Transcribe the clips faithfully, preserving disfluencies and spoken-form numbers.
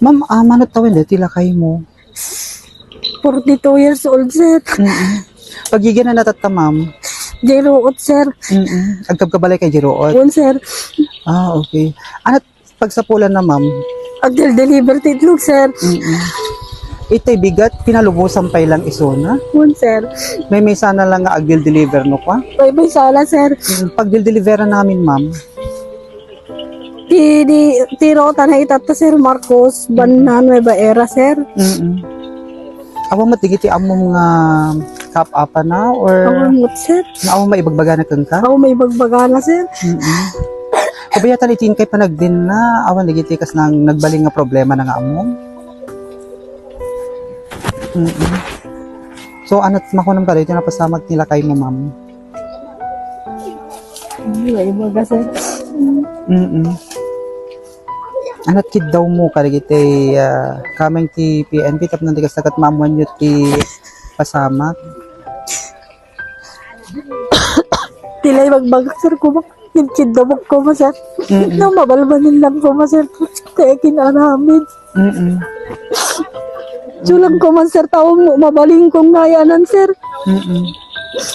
Ma'am, ah, mano tawen daytoy lakaymo? Forty-two years old, sir. Mm-mm. Pagyagan na natatta, ma'am? Diay ruot, sir. Mm-mm. Agkabkabalay kay diay ruot? Wen, sir. Ah, okay. Ano pagsapulanna, ma'am? Agdel-deliver ti itlog, sir. Mm-mm. Itay bigat, pinalubosan pay lang isuna? Wen, sir. Maymaysana lang nga agdel-deliver no kua? Maymaysana, sir. Mm, pagdel-deliveran namin, ma'am. Ti, di, ti ruota na itatta, Sir Marcos, banna Nueva Era, sir. Mm-mm. Awan met dagiti ammom nga kaap-apana or Awan met, sir. Awan maibagbagana kenka? Awan maibagbagana, sir. Mm-mm. Kabayatan iti inkay panagdinna, awan dagiti kas nang nagbalin nga problema na nga ammom? Mm-mm. So, anat makunam ka dito napasamak ni lakaymo, ma'am? Ay, maibaga, sir. Mm-mm. Anat kiddawmo kadagiti, ah, kameng ti P N P tapno di kasta ket maammoanyo ti pasamak? Ti lay bagbagak, sir, koma. Kiddawak koma, sir. Mm-mm. No, mabalbalin lang koma, sir. Kaya kinaramid. Mm-mm. Sulang koma, sir, tao mo, mabalin kong nayanan, sir. Mm-mm.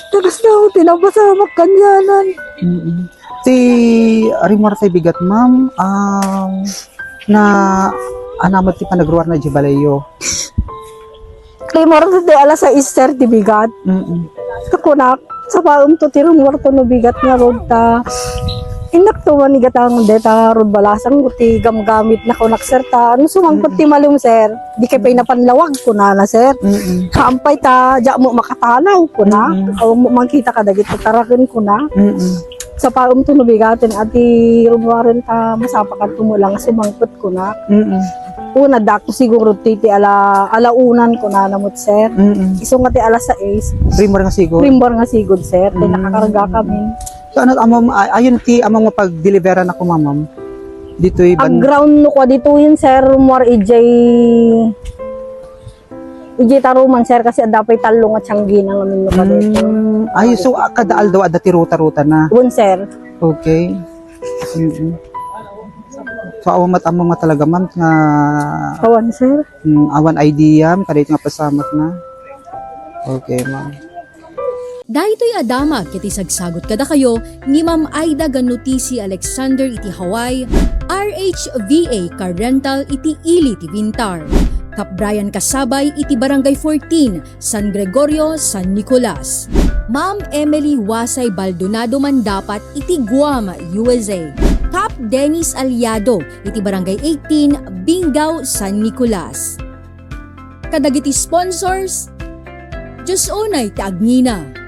Tapos na, tinapasamak kanyanan. Mm-mm. Ti, rimmuar tay bigat, ma'am. Um, na, anamat ti panagruarna di balayyo. Rimmuar ti alas sais, sir, ti bigat. Mm-mm. Kakunak, sapaem to ti rimmuar to no bigat nga rod ta. Innak to man igatang deta rod balasang ti gamgamit na kunak, sir, ta. Ano sumangpet ti malem, sir? Di kay pay napanlawag, kunana, sir. Mm-mm. Saan pay ta, diak mo makatalaw, kuna. Mm-mm. Awan mo makita kadagiti taraken, kuna. Mm-mm. Sapaem to no bigaten, ati rummuaren ta, masapakan to mo lang sumangpet, kuna. Mm-mm. Una, dako siguro ti, ti ala, alaunan, kunana met, sir. Mm-mm. Isu nga ti alas sais. Rimmuar nga sigud. Rimmuar nga sigud, sir. Ti Mm. nakakarga kami. So, ano, amam, ay-, ayon ti amam nga pagdeliveran ako, ma'am? Ditoy ban- Ag-ground no kua ditoyen, sir, rummuar ijay, ijay taruman, sir, kasi adda pay tallo nga tianggi na ngamin no kua dito. Mm. Ay, so, ah, kada aldaw adda ti ruta-ruta na? Wen, sir. Okay. Mm-mm. So, awan met ammo nga talaga, ma'am, nga Awan, sir. Mm, awan idea, kadaytoy nga pasamak na. Okay, ma'am. Daytoy a damag iti sagsagut kadakayo ni Ma'am Aida Ganutisi Alexander iti Hawaii, R H V A Car Rental iti ili ti Vintar. Kap Brian Kasabay iti Barangay fourteen, San Gregorio, San Nicolas. Ma'am Emily Wasay Baldonado Mandapat iti Guam, U S A. Kap Dennis Aliado iti Barangay eighteen, Bingao, San Nicolas. Kadagiti sponsors, Dios unay ti agngina.